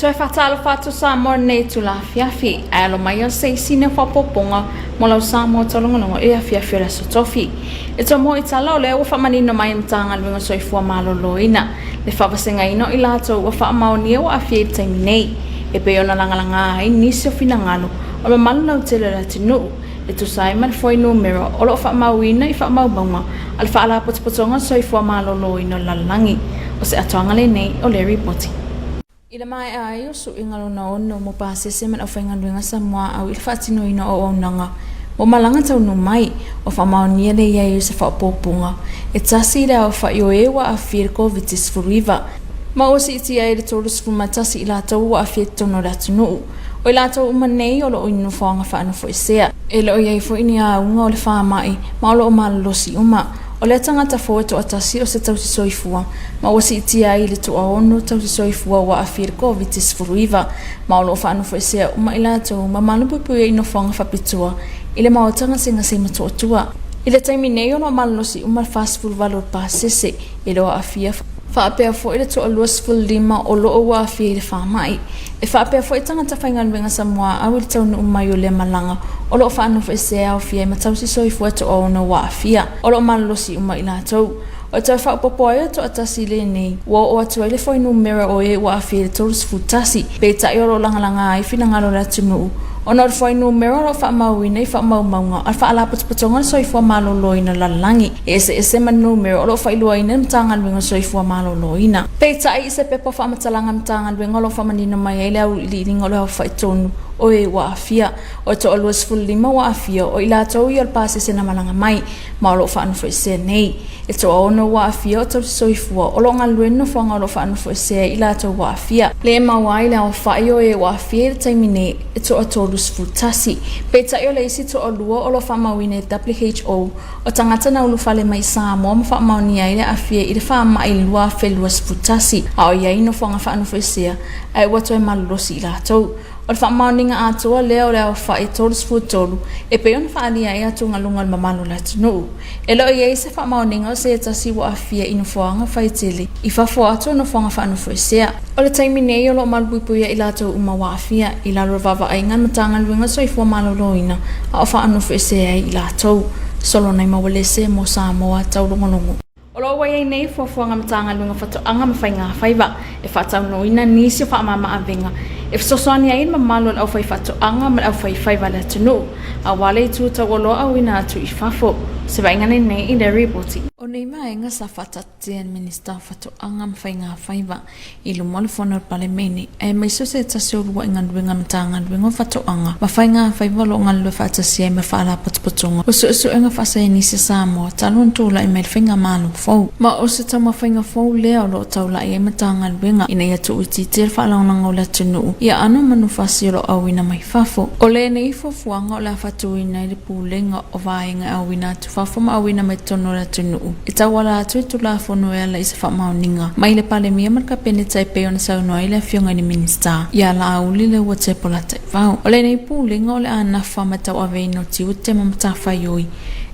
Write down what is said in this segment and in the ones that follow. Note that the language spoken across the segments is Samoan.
Toe faatalofa atu Samoa i lenei itula afiafi, ae alo mai o se isi nei faaopoopoga mo lau Samoa taulogologo i le afiafi o le Aso Tofi. E tua mo i tala o lea ua faamanino mai e le Matagaluega o Soifua Maloloina le faavasegaina o i latou ua faamaonia ua aafia i le taimi nei, e pei ona lagalaga ai nisi o finagalo o le mamalu lautele o le atunuu e tusa ai ma le fuainumera o lo o faamauina i faamaumauga a le Faalapotopotoga o le Soifua Maloloina o le Lalolagi. O se atoaga lenei o lea ripoti. I le maea ai o suiga lona ono mo pasese ma le aufaigaluega Samoa-au i le faatinoina o auaunaga mo malaga taunuu mai, ua faamaonia le i ai o se faaopoopoga e tasi i le aofai o e ua aafia i le Koviti-19, ma ua siitia ai le 31 i latou ua aafia i totonu o le atunuu. O i latou uma nei o lo o i nofoaga faanofoesea. E le o i ai foi ni auga o le faamai ma o lo o malolosi uma. O lea tagata fou e toatasi o se tausi soifua ma ua siitia ai i le toaono tausi soifua ua aafia i le Koviti-19 ma o lo o faanofoesea uma i latou ma malupuipuia i nofoaga faapitoa i le maota gasegase i Motootua. I le taimi nei o lo o malolosi uma le 48 o pasese e le o aafia faapea foi le toalua 15 o lo o ua aafia i le faamai. E faapea foi tagata faigaluega Samoa-au i le taunuu mai o lea malaga o lo o faanofoesea e aofia ai ma tausi soifua e toaono ua aafia. O lo o malolosi uma i latou. O le toe faaopoopo ai o le toatasi lenei ua oo atu ai le fuainumera o e ua aafia i le 31, peitai o lo o lagalaga ai finagalo o le atunuu ona o le fuainumera o lo o faamauina i faamaumauga a le Faalapotopotoga o le Soifua Maloloina o le Lalolagi e eseese ma le numera o lo o faailoaina e le Matagaluega o le Soifua Maloloina. Peitai, i se pepa faamatalaga a le Matagaluega o lo o faamanino mai ai le auiliiliga o le aofai tonu o e ua aafia, o le toalua 15 ua aafia o i latou ia o le pasese na malaga mai ma o lo o faanofoesea nei. E toaono ua aafia o tausi soifua o lo o galulue i le nofoaga o lo o faanofoesea ai i latou ua aafia. Le maua ai le aofai o e ua aafia i le taimi nei e toa 31. Peitai o le isi toalua o lo o faamauina e WHO o tagata na ulufale mai i Samoa ma faamaonia ai le aafia i le faamai i le 2021 a o i ai nofoaga faanofoesea ae ua toe malolosi i latou. O le faamaoniga atoa lea o le aofai 33 e pei ona faaalia ai atugaluga o le mamalu o le atunuu. E le o i ai se faamaoniga o se tasi ua aafia i nofoaga faitele i fafo atu o nofoaga faanofoesea. O le taimi nei o lo o malupuipuia i latou uma ua aafia i lalo o le vaavaaiga a le Matagaluega o le Soifua Maloloina a o faanofoesea ai i latou. Solonai Maualese mo Samoa Taulogologo. O lo o ua i ai nei fuafuaga Matagaluega Faatoaga ma Faigafaiva e faataunuuina nisi o faamama-avega e fesoasoani ai i le mamalu o le aufaifaatoaga ma le aufaifaiva a le atunuu aua le itu taualoa auina atu i fafo. Se vaaiga lenei i le ripoti. O nei vaega sa faataatitia e le Minisita o Faatoaga ma Faigafaiva i luma o le Fono a le Palemene, aemaise o se tasi o uluai galuega a Matagaluega o Faatoaga ma Faigafaiva o lo o galulue faatasi ai ma Faalapotopotoga o Suesuega Faasaienisi a Samoa talu ona tulai mai le Faigamalo fou. Ma o se taumafaiga fou lea o lo o taulai ai Matagaluega ina ia tuuitiitia le faalagolago o le atunuu i aano o manufasi o lo o auina mai fafo. O lenei fuafuaga o le a faatuina ai le Pulega o Vaega e Auina Atu Fafo ma auina mai totonu o le atunuu e tauala atu i Tulafono e ala i se faamaoniga mai le Palemia ma le Kapeneta e pei ona saunoa ai le Afioga i le Minisita ia Laauli Leuatepo Lataivao. O lenei Pulega o le a nafa ma tauaveina o tiute ma matafaioi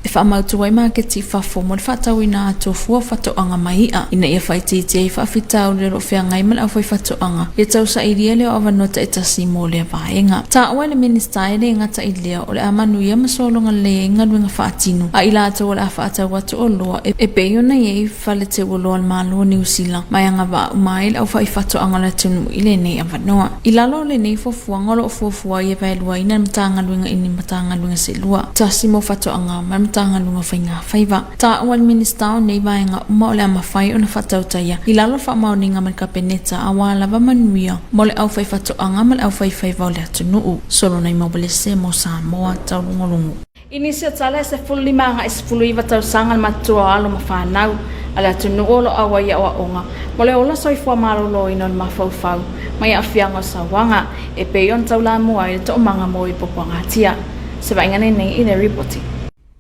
e faamautu ai maketi i fafo mo le faatauina atu o fua faatoaga ma i'a ina ia faaitiitia ai faafitauli o lo o feagai ma le aufaifaatoaga ia tausailia lea o avanoa taitasi mo lea vaega. Taua e le Minisita e le gata i lea o le a manuia ma sologa lelei ai galuega faatino a i latou o le a faatau atu oloa e pei ona i ai fale teuoloa o le Malo o Niu Sila ma e agavaa uma ai le aufaifaatoaga o le atunuu i lenei avanoa. I lalo o lenei fuafuaga o lo o fuafua ai e vaeluaina le Matagaluega i ni Matagaluega se lua, tasi mo Faatoaga ma le Matagaluega o Faigafaiva. Taua e le Minisita o nei vaega uma o le a mafai ona faatautaia i lalo o le faamaoniga ma le Kapeneta aua lava manuia mo le aufaifaatoaga ma le aufaifaiva o le atunuu. Solonai Maualese mo Samoa Taulugolugu. I nisi o tala e 15 agai 19 tausaga le matutua o alo ma fanau a le atunuu o lo o auai i aoaoga mo le ola soifua maloloina o le mafaufau mai aafiaga o sauaga e pei ona taulamua ai le toomaga mo Ipopoagatia. Se vaaiga lenei i le ripoti.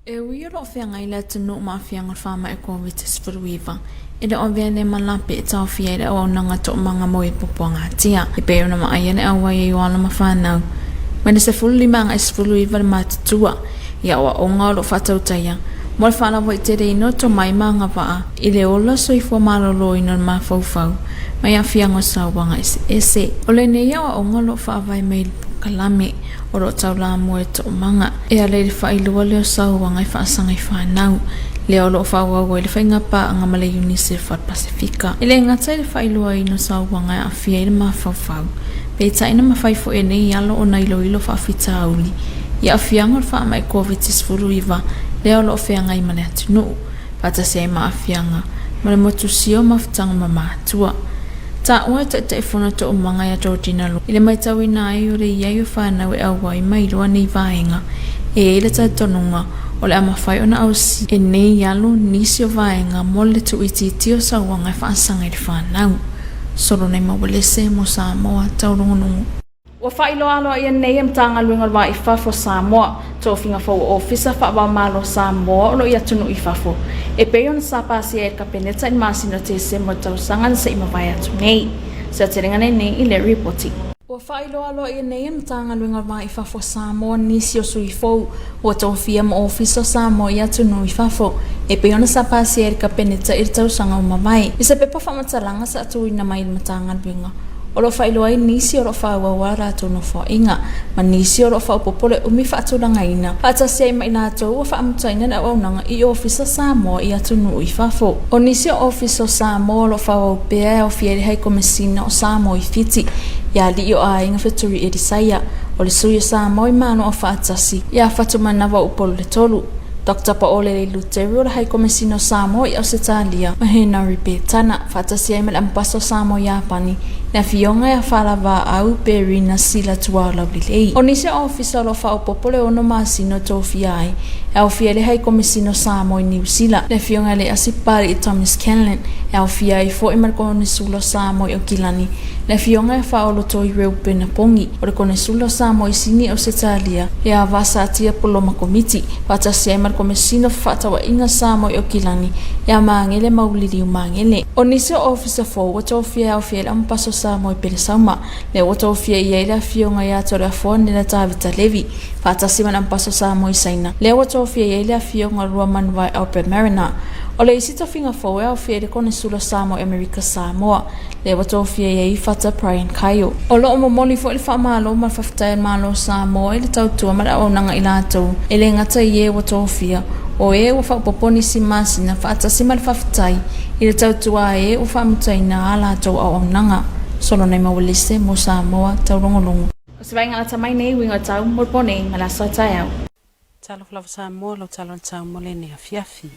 E ui o lo o feagai le atunuu ma aafiaga o le faamai Koviti-19, e le o avea lea ma lape e taofia ai le auaunaga toomaga mo Ipopoagatia, e pei ona vaaia le auai ai o alo ma fanau mai le 15 agai 19 le matutua i aoaoga o lo o faatautaia mo le faalauaiteleina o tomai ma agavaa i le ola soifua maloloina o le mafaufau. Mai aafiaga o sauaga eseese. O lenei aoaoga o lo o faavae mai i le polokalame o lo o taulamua i toomaga e ala i le faailoa lea o sauaga e faasaga i fanau, lea o lo o faaauau ai le faigapaaga ma le UNICEF a le Pasefika. E le gata i le faailoaina o sauaga e aafia ai le mafaufau, peitai na mafai foi e nei alo ona iloilo faafitauli i aafiaga o le faamai Koviti-19 lea o lo o feagai ma le atunuu, faatasi ai ma aafiaga ma le motusia o mafutaga ma matua. Taua e Taitaifono Toomaga ia Georgina Law i le matauina ai o le i ai o fanau e auai mai loa nei vaega, e i ai le talitonuga o le a mafai ona ausia e nei alo nisi o vaega mo le tuuitiitia o sauaga e faasaga i le fanau. Solonai Maualese mo Samoa Taulogologo. Ua faailoa aloaia nei e Matagaluega o le Va i Fafo o Samoa, tofiga fou o Ofisa Faava-o-Malo o Samoa o lo o i atunuu i fafo, e pei ona sa pasia e le Kapeneta i le masina o Tesema o le tausaga na se i mavae atu nei. Se aotelega lenei i le Ripoti. Ua faailoa aloaia nei e Matagaluega o le Va i Fafo o Samoa nisi o sui fou ua tofia mo Ofisa o Samoa i atunuu i fafo, e pei ona sa pasia e le Kapeneta i le tausaga ua mavae. I se pepa faamatalaga sa tuuina mai i le Matagaluega, O lo o faailoa ai nisi o lo o faaauau a latou nofoaiga, ma nisi o lo o faaopoopo le umi faatulagaina, faatasi ai ma i latou ua faamutaina le auaunaga i Ofisa Samoa i atunuu i fafo. O nisi o Ofisa o Samoa o lo o faaauau pea e aofia ai le Haikomisina o Samoa i Fiti, ia Alii o Aiga Feturi Elisaia, o le Sui o Samoa i Malo Aufaatasi, ia Fatumanawa Upolu le Tolu, Doctor Paolele Luteru o le Haikomisina o Samoa i Ausetalia, ma Henry Petana. Faatasi ai ma le Amepasa o Samoa Iapani, le Afioga ia Faalavaau Perina Sila Tuao Laulelei. O nisi o ofisa o lo o faaopoopo le ono masina o tofia ai, e aofia ai le Haikomisina o Samoa i Niu Sila, le Afioga ia Leasi Papali'i Thomas Canlin, e aofia ai foi ma le Konesula o Samoa i Okilani, le Afioga ia Faaolotoi Reupena Pongi, o le Konesula o Samoa i Sini Ausetalia, ia Vasatia Poloma Komiti, faatasi ai ma le Komesina o Fefaatauaiga Samoa i Okilani, ia Magele Mauliliu Magele. O nisi o ofisa fou ua tofia e aofia ai le Amepasa o Samoa i Pelesauma, lea ua tofia i ai le Afioga ia Toleafoa Nela Tavita Levi, faatasi ma le Amepasa o Samoa i Saina, lea ua tofia i ai le Afioga Luamanuvae Albert Mariner. O le isi tofiga fou e aofia ai le Konesula Samoa i Amerika Samoa, lea ua tofia i ai Fata Brian Kaio. O lo o momoli foi le faamalo ma le faafetai a le Malo o Samoa i le tautua ma le auaunaga i latou, e le gata i e ua tofia, o e ua faaopoopo nisi masina faatasi ma le faafetai i le tautua a e ua faamutaina a latou auaunaga. Solonai Maualese mo Samoa Taulogologo. O se vaega lata mai nei uiga tau mo le po nei ma le aso a taeao. Talofa lava Samoa, lau tala o le tau mo lenei afiafi.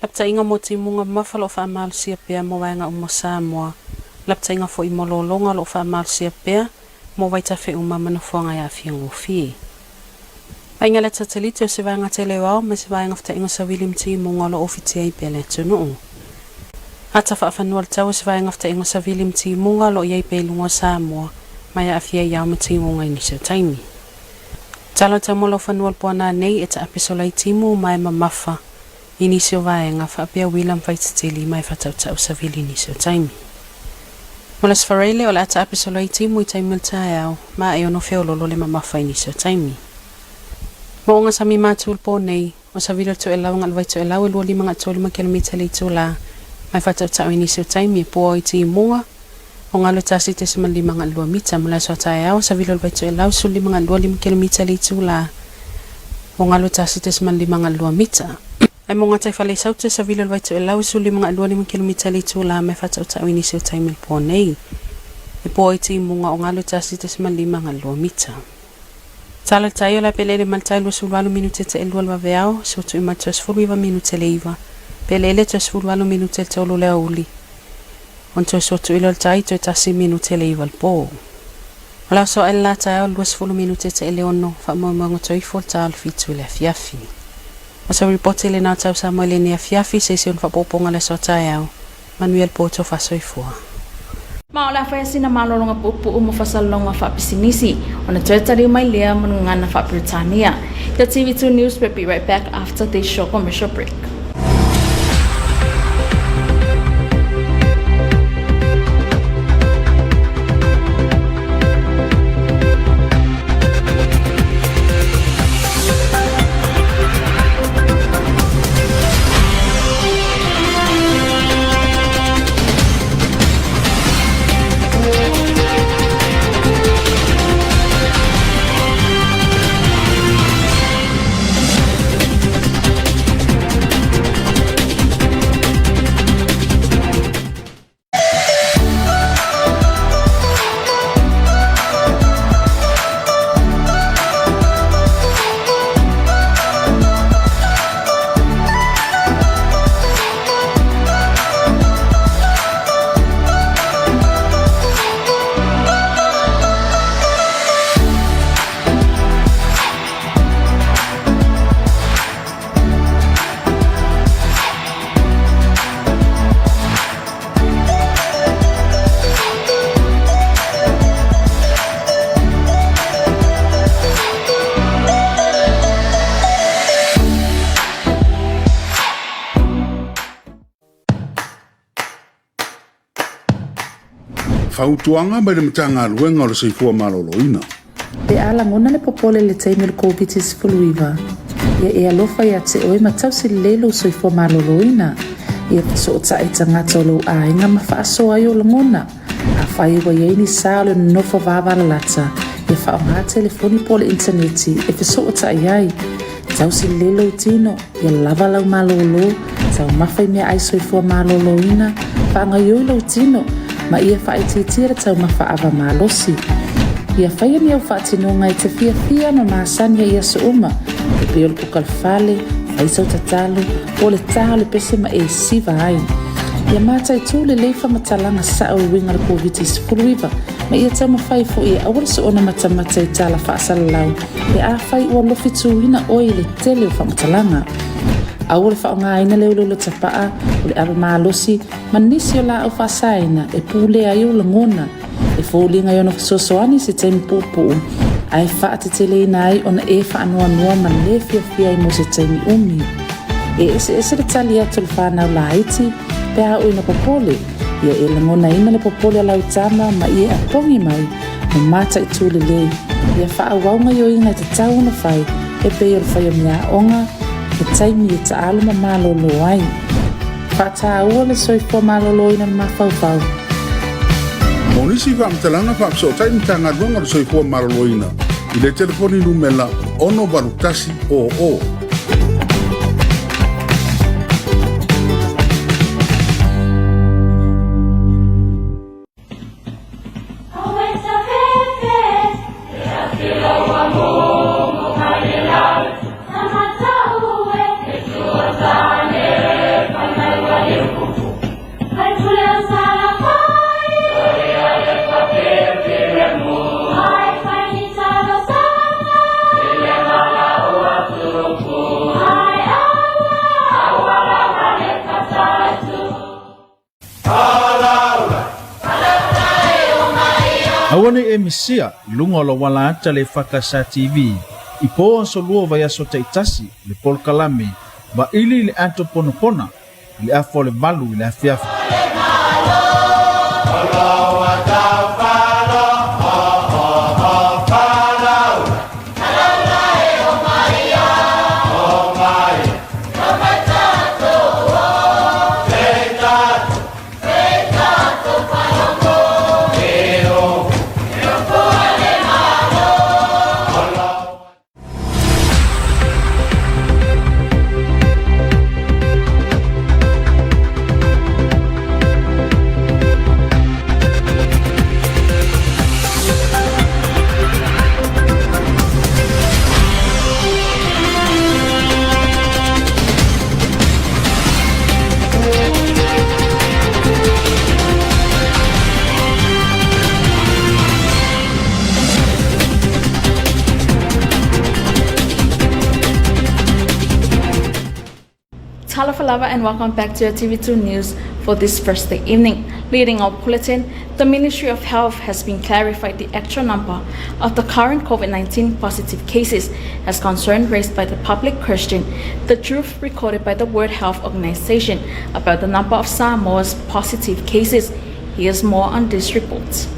Lapataiga mo timuga mamafa o lo o faamalosia pea mo vaega uma o Samoa. Lapataiga foi mo lologa o lo o faamalosia pea mo vaitafe uma ma nofoaga e aafia gofie. Vaaiga le satelite o se vaega tele o ao ma se vaega fetaiga savili ma timuga o lo o ofitia ai pea le atunuu. Ata faafanua le tau o se vaega fetaiga savili ma timuga o lo o i ai pea i luga o Samoa ma e aafia ai ao ma timuga i nisi o taimi. Tala tau mo lau fanua le puana nei e taape sola i timu ma e mamafa i nisi o vaega faapea uila ma faititili ma e fatautau savili i nisi o taimi. Mo le Aso Faraile o le a taape sola i timu i taimi o le taeao ma e ono feololo le mamafa i nisi o taimi. Mo oga sami matu le po nei, o savili o le toelau ga le vai toelau e 25 ga 35 kilomita le itula ma e fatautau i nisi o taimi e pua i timuga o galo e 1.5 ga 2 mita mo le aso a taeao, savili o le vai toelau 15 ga 2 5 kilomita le itula o galo e 1.5 ga 2 mita. Ae mo gataifale i Saute, savili o le vai toelau 15 ga 2 5 kilomita le itula ma e fatautau i nisi o taimi le po nei. E pua i timuga o galo e 1.5 ga 2 mita. Tala le tai o le a peleele ma le tai 28 minute te 2 le vaveao, se ua tui ma le 19 minute le 9. Peleele toe 18 minute le 3 le aoauli. Ona toe sua tui lea o le tai toe 1 minute le 9 le po. O le aso ae le la taeao le 20 minute te le 6, faamoemoega toe ifo le ta o le 7 i le afiafi. O se ripoti lena o tau Samoa i lenei afiafi, se isi ona faaopoopoga le aso a taeao. Manuia le po tofa soifua. Ma o le a fai sina malologa puupuu mo faasalasalauga faapisinisi ona toe taliu mai lea ma gagana faa-Peretania. The TV2 News will be right back after this short commercial break. Fautuaga mai le Matagaluega o le Soifua Maloloina. Pe a lagona le popole i le taimi o le Koviti-19, ia e alofa ia te oe ma tausi lelei lou soifua maloloina. Ia fesootai i tagata o lou aiga ma faasoa ai ou lagona. Afai ua i ai ni sa o le nonofo vavalalata, ia faaaoga telefoni po o le initaneti e fesootai ai. Tausi lelei lou tino, ia lava lau malōlō, taumafa i meaai soifua malōlōina, faagaioi lou tino, ma ia faaitiitia le taumafa ava malosi. Ia faia ni au faatinoga e te fiafia ma masani ai i aso uma, e pei o le kuka le fale, fai sau tatalo, po o le tā o le pese ma e siva ai. Ia mataitū lelei faamatalaga sa'o e uiga le Koviti-19, ma ia taumafai foi e aua le soona matamata i tala faasalalau pe afai ua lofituina oe i le tele o faamatalaga. Aua le faaaogaina le uleule tapa'a, o le ava malosi, ma nisi o laau faasaina e pulea ai ou lagona, e foliga i ona fesoasoani i se taimi puupuu, ae faateteleina ai ona e faanoanoa ma le fiafia ai mo se taimi umi. E eseese le tali atu a le fanau laiti pe a oo ina popole, ia e lagonaina le popole a lau tama ma ia e apogi mai ma mataitū lelei, ia faaauau gaioiga e tatau ona fai e pei o le fai o meaaoga, le taimi e taalo ma malōlō ai. Faataua le soifua malōlōina o le mafaufau. Mo nisi faamatalaga faafesootai Matagaluega o le Soifua Maloloina i le telefoni numela 681 00. Aua ne i e misia i luga o lou ala ata le EFKS TV i po aso lua o vaiaso taitasi le polokalame Vaili i le Ato Ponapona i le afa o le 8 i le afiafi. Talofa and welcome back to your TV2 News for this Thursday evening. Leading our bulletin, the Ministry of Health has been clarified the actual number of the current COVID-19 positive cases as concern raised by the public question the truth recorded by the World Health Organization about the number of Samoa's positive cases. Here's more on this report.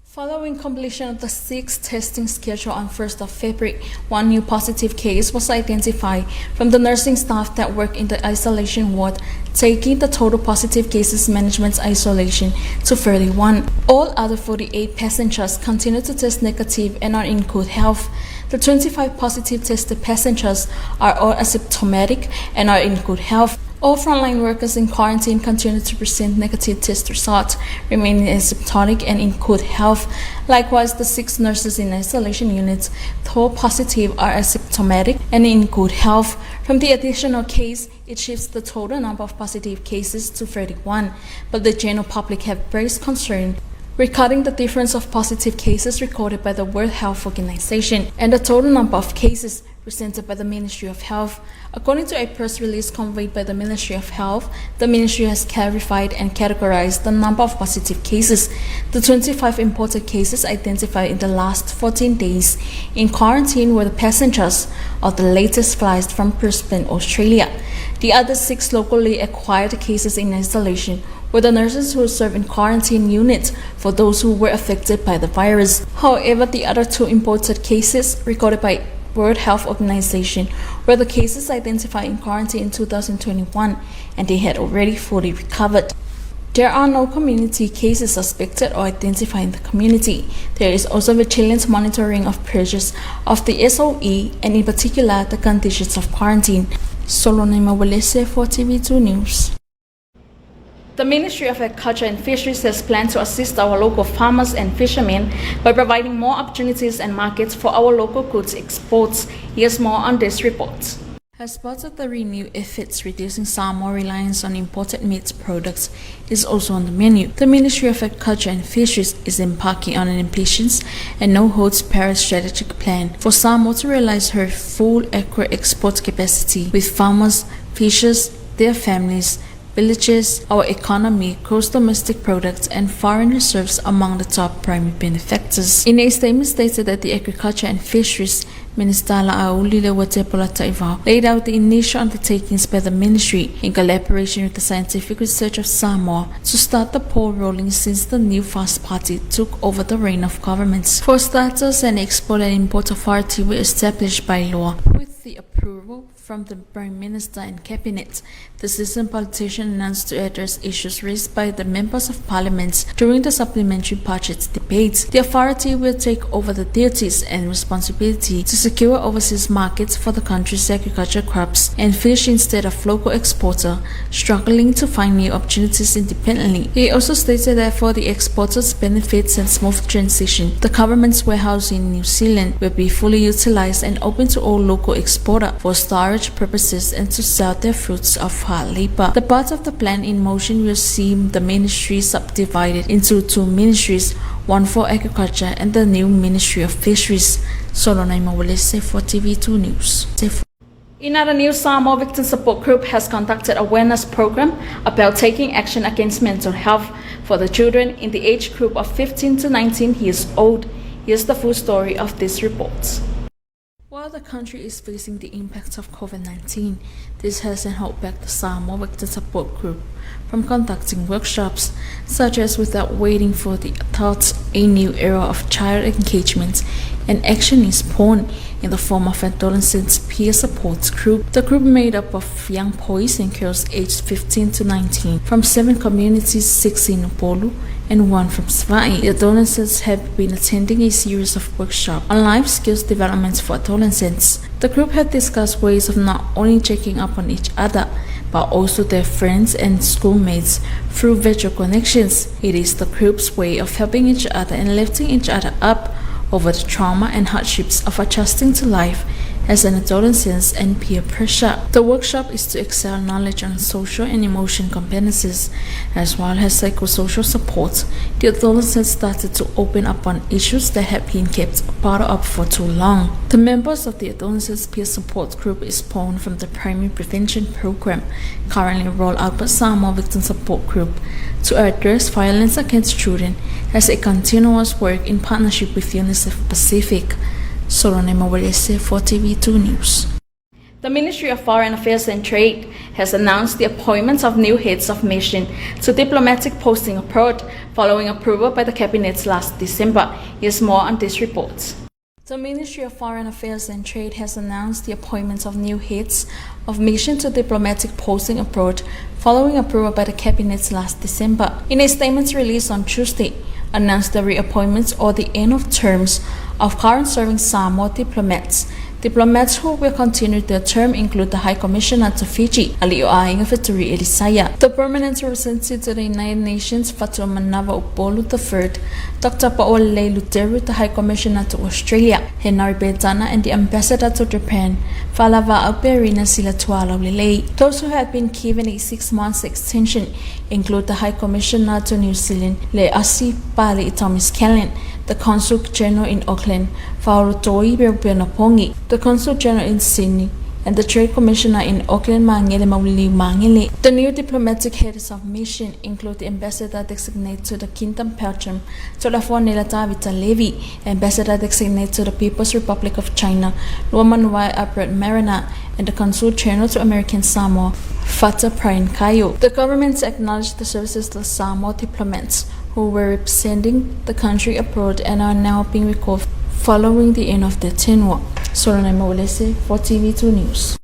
Following completion of the sixth testing schedule on 1st of February, one new positive case was identified from the nursing staff that work in the isolation ward, taking the total positive cases management isolation to 31. All other 48 passengers continue to test negative and are in good health. The 25 positive tested passengers are all asymptomatic and are in good health. All frontline workers in quarantine continue to present negative test results, remaining asymptomatic and in good health. Likewise, the 6 nurses in isolation units, though positive, are asymptomatic and in good health. From the additional case, it shifts the total number of positive cases to 31, but the general public have raised concern regarding the difference of positive cases recorded by the World Health Organization and the total number of cases presented by the Ministry of Health. According to a press release conveyed by the Ministry of Health, the ministry has clarified and categorized the number of positive cases. The 25 imported cases identified in the last 14 days in quarantine were the passengers of the latest flight from Brisbane, Australia. The other 6 locally acquired cases in isolation were the nurses who serve in quarantine units for those who were affected by the virus. However, the other 2 imported cases recorded by World Health Organization were the cases identified in quarantine in 2021, and they had already fully recovered. There are no community cases suspected or identified in the community. There is also vigilant monitoring of pressures of the SOE and in particular the conditions of quarantine. Solonema Uelese for TV2 News. The Ministry of Agriculture and Fisheries has planned to assist our local farmers and fishermen by providing more opportunities and markets for our local goods exports. Here's more on this report. As part of the renewed efforts reducing Samoa reliance on imported meat products is also on the menu. The Ministry of Agriculture and Fisheries is embarking on an ambitious and no-holds-barred strategic plan for Samoa to realize her full agro-export capacity with farmers, fishers, their families, villages, our economy, gross domestic products, and foreign reserves among the top primary benefactors. In a statement stated that the Agriculture and Fisheries Minister Laauli Leuatea Polataivao laid out the initial undertakings by the ministry in collaboration with the Scientific Research of Samoa to start the ball rolling since the new Fast Party took over the reign of governments. For starters, an export and import authority were established by law with the approval from the Prime Minister and Cabinet. The seasoned politician announced to address issues raised by the members of parliament during the supplementary budget debates. The authority will take over the duties and responsibility to secure overseas markets for the country's agriculture crops and fish instead of local exporter struggling to find new opportunities independently. He also stated that for the exporters' benefits and smooth transition, the government's warehouse in New Zealand will be fully utilized and open to all local exporters for storage purposes and to sell their fruits of hard labor. The part of the plan in motion will see the ministry subdivided into 2 ministries, one for agriculture and the new Ministry of Fisheries. Solonai Mawalese for TV2 News. In other news, Samoa Victim Support Group has conducted awareness program about taking action against mental health for the children in the age group of 15 to 19 years old. Here's the full story of this report. While the country is facing the impacts of COVID-19, this hasn't held back the Samoa Victim Support Group from conducting workshops, such as without waiting for the adults, a new era of child engagement and action is born in the form of adolescent peer support group. The group made up of young boys and girls aged 15 to 19 from 7 communities, 6 in Upolu and 1 from Savaii. The adolescents have been attending a series of workshops on life skills development for adolescents. The group had discussed ways of not only checking up on each other, but also their friends and schoolmates through virtual connections. It is the group's way of helping each other and lifting each other up over the trauma and hardships of adjusting to life as an adolescent and peer pressure. The workshop is to excel knowledge on social and emotion competencies as well as psychosocial support. The adolescents started to open up on issues that had been kept bottled up for too long. The members of the Adolescents Peer Support Group is spawned from the Primary Prevention Program, currently rolled out by Samoa Victim Support Group, to address violence against children as a continuous work in partnership with UNICEF Pacific. Solone Mawelese for TV2 News. The Ministry of Foreign Affairs and Trade has announced the appointments of new heads of mission to diplomatic posting abroad following approval by the Cabinet last December. Here's more on this report. The Ministry of Foreign Affairs and Trade has announced the appointments of new heads of mission to diplomatic posting abroad following approval by the Cabinet last December. In a statement released on Tuesday, announced the reappointments or the end of terms of current serving Samoa diplomats. Diplomats who will continue their term include the High Commissioner to Fiji, Alioaiga Feturi Elisaia, the Permanent Representative to the United Nations, Fatuamanava Upolu III, Dr. Paolei Luteru, the High Commissioner to Australia, Henry Betana, and the Ambassador to Japan, Falava Alperina Silatuala Lelei. Those who have been given a 6-month extension include the High Commissioner to New Zealand, Le Asi Pali Thomas Kellen, the Consul General in Auckland, Faulotoi Beobeonapongi, the Consul General in Sydney, and the Trade Commissioner in Auckland, Mangele Mauli Mangele. The new diplomatic heads of mission include the Ambassador designate to the Kingdom Belgium, Tolafonela Tavita Levi, Ambassador designate to the People's Republic of China, Luamanwai Albert Marina, and the Consul General to American Samoa, Fata Brian Kaio. The government acknowledged the services of the Samoa diplomats who were representing the country abroad and are now being recalled following the end of their tenure. Solonai Uelese for TV2 News.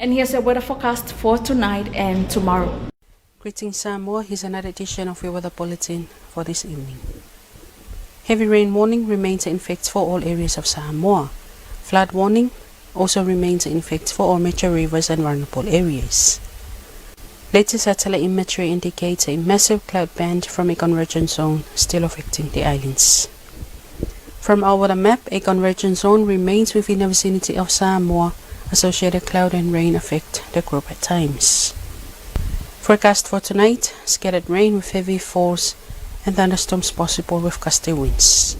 And here's a weather forecast for tonight and tomorrow. Greetings Samoa, here's another edition of your weather bulletin for this evening. Heavy rain warning remains in effect for all areas of Samoa. Flood warning also remains in effect for all major rivers and vulnerable areas. Latest satellite imagery indicates a massive cloud band from a convergence zone still affecting the islands. From our weather map, a convergence zone remains within the vicinity of Samoa. Associated cloud and rain affect the group at times. Forecast for tonight, scattered rain with heavy falls and thunderstorms possible with gusty winds.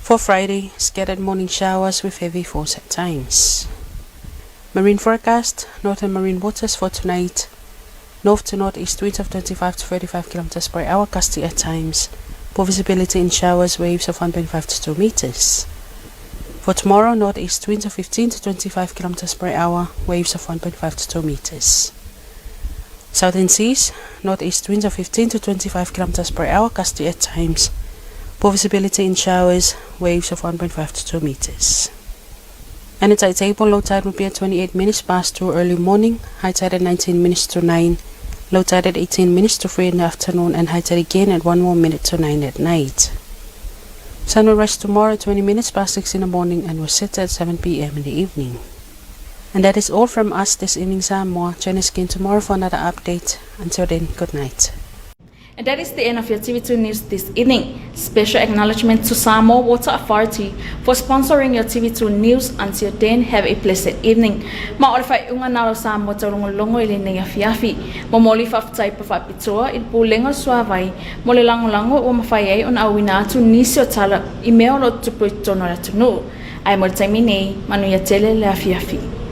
For Friday, scattered morning showers with heavy falls at times. Marine forecast, northern marine waters for tonight, north to northeast winds of 25 to 35 kilometers per hour, gusty at times. Poor visibility in showers, waves of 1.5 to 2 meters. For tomorrow, northeast winds of 15 to 25 kilometers per hour, waves of 1.5 to 2 meters. Southern seas, northeast winds of 15 to 25 kilometers per hour, gusty at times. Poor visibility in showers, waves of 1.5 to 2 meters. And the tide table, low tide will be at 28 minutes past 2 early morning, high tide at 19 minutes to 9, low tide at 18 minutes to 3 in the afternoon, and high tide again at 1 more minute to 9 at night. Sun will rise tomorrow at 20 minutes past 6 in the morning and will set at 7 p.m. in the evening. And that is all from us this evening, Samoa. Join us again tomorrow for another update. Until then, good night. And that is the end of your TV2 News this evening. Special acknowledgement to Samoa Water Authority for sponsoring your TV2 News. Until then, have a blessed evening. Ma o le faaiuga na o Samoa taulogologo i lenei afiafi. Momoli faafetai faapitoa i le Pulega o le Suavai mo le lagolago ua mafai ai ona auina atu nisi o tala i mea o lo o tutupu i totonu o le atunuu. Ae mo le taimi nei, manuia tele le afiafi.